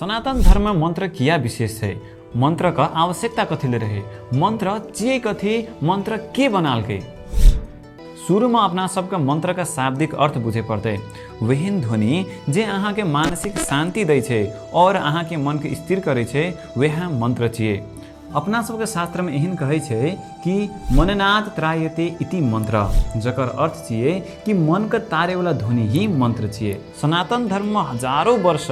सनातन धर्म में मंत्र किया विशेष है? मंत्र का आवश्यकता कथी ले रहे? मंत्र चिए कथी? मंत्र के बनालकै? शुरू में अपना सबके मंत्र का शाब्दिक अर्थ बुझे पड़तै। वहन ध्वनि जे अहाँ के मानसिक शांति दै छै और अहाँ के मन के स्थिर करै छै, वह मंत्र छियै। अपना सबके शास्त्र में एहन कहै छै कि मननाद त्रायते इति मंत्र, जकर अर्थ छियै कि मन के तारे वाला ध्वनि ही मंत्र छियै। सनातन धर्म में हजारों वर्ष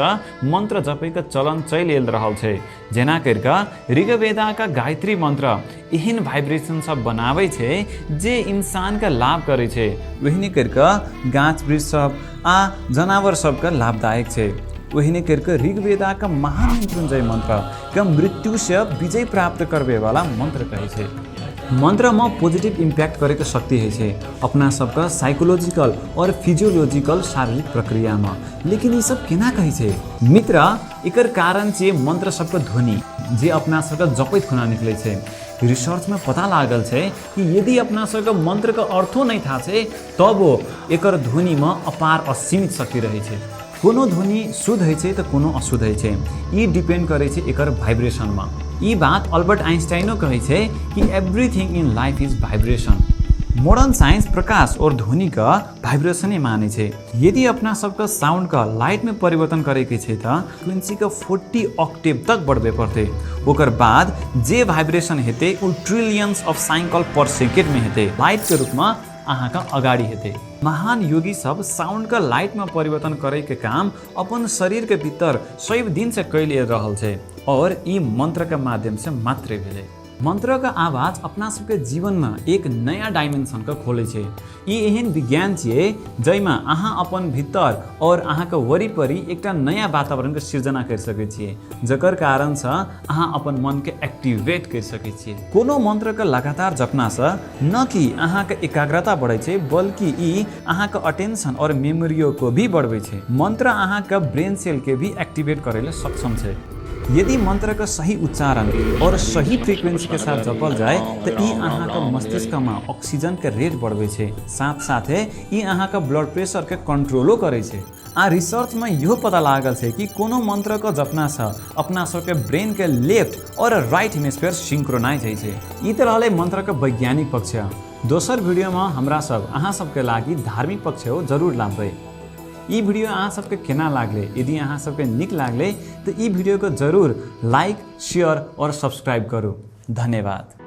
मंत्र जपै के चलन चलि आयल रहल छै। जेना करि कऽ ऋग्वेदा का गायत्री मंत्र एहन वाइब्रेशन सब बनाबै छै जे इंसान के लाभ करै छै, ओहिने करि कऽ गाछ वृक्ष सब आ जनावर सबके लाभदायक छै। ओहिने करि कऽ ऋग्वेदा का महामृत्युंजय मंत्र के मृत्यु से विजय प्राप्त करबे वाला मंत्र कहै छै। मंत्र में पॉजिटिव इम्पैक्ट करे के शक्ति है छै अपना सबके साइकोलॉजिकल और फिजियोलॉजिकल शारीरिक प्रक्रिया में। लेकिन ई सब केना कहै छै मित्र? एकर कारण छै मंत्र सबके ध्वनि जे अपना सबके जपैत खुना निकलै छै। रिसर्च में पता लागल छै कि यदि अपना सबके मंत्र के अर्थो नहीं था छै तब एकर ध्वनि में अपार असीमित शक्ति रहै छै। कोनो ध्वनि शुद्ध होइ छै तऽ कोनो अशुद्ध होइ छै, ई डिपेंड करै छै एकर वाइब्रेशनमे। ई बात अल्बर्ट आइंस्टाइनो कहै छै कि everything in life is vibration. Modern science प्रकाश और ध्वनिके वाइब्रेशने मानै छै। यदि अपना सबके साउंडके लाइटमे परिवर्तन करैके छै तऽ फ्रिक्वेन्सीके 40 ऑक्टेव तक बढ़बे पड़तै। ओकर बाद जे वाइब्रेशन हेतै ओ ट्रिलियंस ऑफ साइकिल पर सेकेंडमे हेतै, लाइटके रूपमे अहाँके अगाडि हेतै। महान योगी सब साउंडके लाइटमे परिवर्तन करैके काम अपन शरीरके भीतर 100 दिन से कैल रहल छै और ई मंत्रके माध्यम से मात्रै भेलै। मंत्रके आवाज अपना सबके जीवनमे एक नया डायमेंशनके खोलै छै। ई एहन विज्ञान छियै जाहिमे अहाँ अपन भीतर और अहाँके वरिपरि एकटा नया वातावरणके सृजना करि सकै छियै, जकर कारणसँ अहाँ अपन मनके एक्टिवेट करि सकै छियै। कोनो मंत्रके लगातार जपनासँ न कि अहाँके एकाग्रता बढ़ै छै, बल्कि ई अहाँके अटेंशन और मेमोरियो को भी बढ़बै छै। मंत्र अहाँके ब्रेन सेल के भी एक्टिवेट करै लेल सक्षम छै। यदि मंत्र के सही उच्चारण और सही फ्रीक्वेंसी के साथ जपल जाए तो ई अहाँके मस्तिष्कमे ऑक्सीजन के रेट बढ़बै छै, साथ साथे ई अहाँके ब्लड प्रेशर के कंट्रोलो करै छै। आ रिसर्च में इहो पता लागल छै कि कोनो मंत्र के जपनासँ अपना सबके ब्रेन के लेफ्ट और राइट हेमिस्फीयर सिंक्रोनाइज होइ छै। ई तऽ रहलै मंत्र के वैज्ञानिक पक्ष। दोसर वीडियो में हमरा सब अहाँ सबके लागि धार्मिक पक्ष हो जरूर लाबबै। ई वीडियो अहाँ सबके केना लागलै? यदि अहाँ सबके नीक लागलै तऽ ई वीडियो के जरूर लाइक, शेयर और सब्सक्राइब करू। धन्यवाद।